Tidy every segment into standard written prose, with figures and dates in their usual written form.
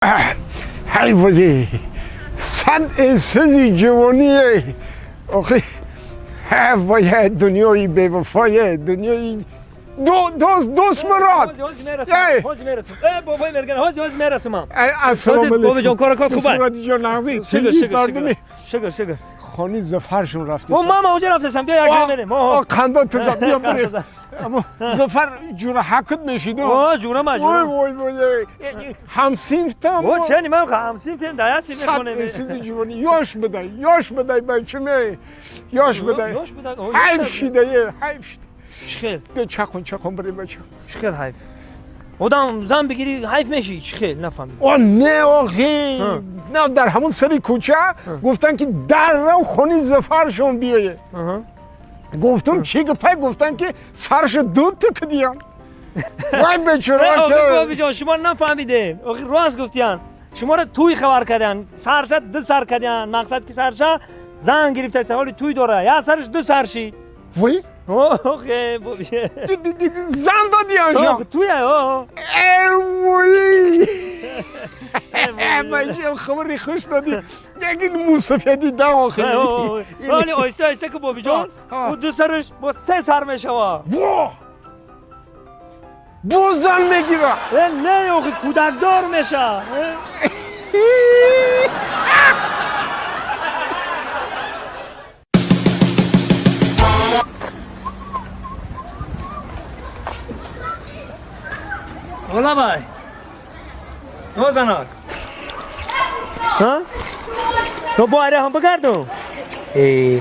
Ҳай вали сад эҳсоси ҷавоние охи вай дунёи бевафое дунёи дост мурод. ҳози мерасам, э бобои мерган, ҳози мерасам. Ассалому алайкум. Бобоҷон, кора кор хуб? Муродиҷон, нағзи? Шукр, шукр. Мардуми шукр, шукр. хони Зафаршон рафти? О, мама онҷа рафтасам, бия як ҷой мерем. Қандо туза, биё бирем. Аммо Зафар ҷура ҳакут мешиду. О, ҷура ма. Вой, вой, вой, ҳамсинфтам. О, чени ман ҳамсинфем, да яси мехонем. Сизи ҷувони ёш будай, ёш будай, бачуме ёш будай. Ёш будай. Ҳайф шидае, ҳайф шида. Чӣ хел? Чақун, чақун бирем, бача. Чӣ хел ҳайф? Одам зан бигирӣ, ҳайф мешӣ? Чӣ хел, нафаҳмидам. О, не, охи, на, дар ҳамон сари кӯча гуфтан, ки даррав хони Зафаршон биёе. Гуфтам, чӣ гапай? Гуфтан, ки саршо дуд тукидиян, вай бечора. Бобиҷон, шумо нафаҳмидем. Охи, рост гуфтиян, шуморо тӯй хабар кардян, сарша ду сар кардян. Мақсад, ки сарша зан гирифтаст, ҳоли тӯй дора, як сараш ду сар шид. Вой! Охе, зан додияншо? Тӯя. Вой, бача, хабари хуш додӣ, яки мусафеди да охи. Ҳоли оҳиста оҳиста ки, бобиҷон, ӯ ду сараш бо се сар мешава. Во, боз зан мегира? Не, охи, кӯдакдор меша. Ола бай. О, занак. Ҳа? То бо айра ҳам бигардум. Э,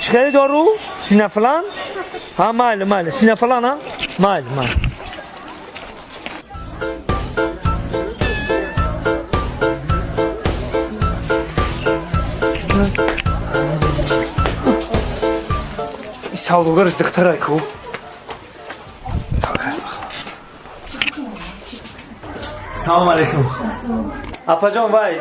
чӣ хели дору? Синафлан? Ҳа, майли, майли. Синафлан, ҳа? Майли, майли. Савдогараш духтарай ку. Салом алейкум. Апаҷон, вай.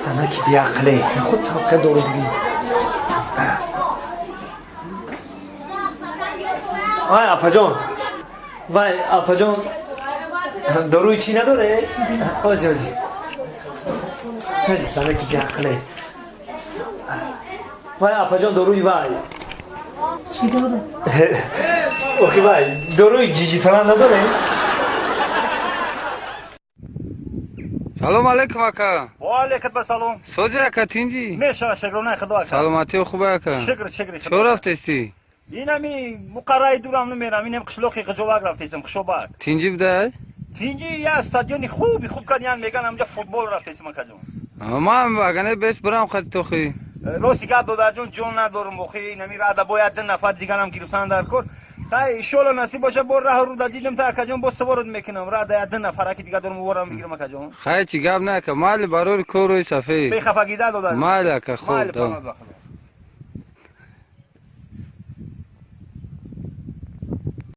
Занаки биақле. Худ тавқе дору буги. Вай, апаҷон. Вай, апаҷон. Доруи чӣ надоре? Ози, ози. Занаки биақле. Вай, апаҷон, доруи вай. Чӣ дорад? Охи, вай, доруи ҷиҷи фалан надоре? Салом алейкум, ака. Ва алейкум ассалом. Сози, ака, тинҷи? Мешава, шукронаи Худо, ака. Саломатӣ хуб, ака? Шукр, шукри Худо. Чо рафтести? Инами муқарраи дурам намерам, инам қишлоқи Ғиҷобак рафтесам, Хушобак. Тинҷи будай? Тинҷи, я стадиони хуби хуб кардиян, меган, амҷа футбол рафтесам, акаҷон. Ман агане бес бирам хати тохи. Рости гап, додарҷон, ҷон надорум, охи, инами рада бояд ду нафар дигарам гирифтан дар кор. Та иншоалло насиб боша, бо раҳ руда дидем, та акаҷон, боз саворот мекунам. Рада я ду нафараки дига дорум, ворам мегирам, акаҷон. Хай, чи гап на, ака, майли, барори корӯи сафед. Бехафагида, додарҷон. Майли, ака, хуб. Майли, паноҳ ба Худо.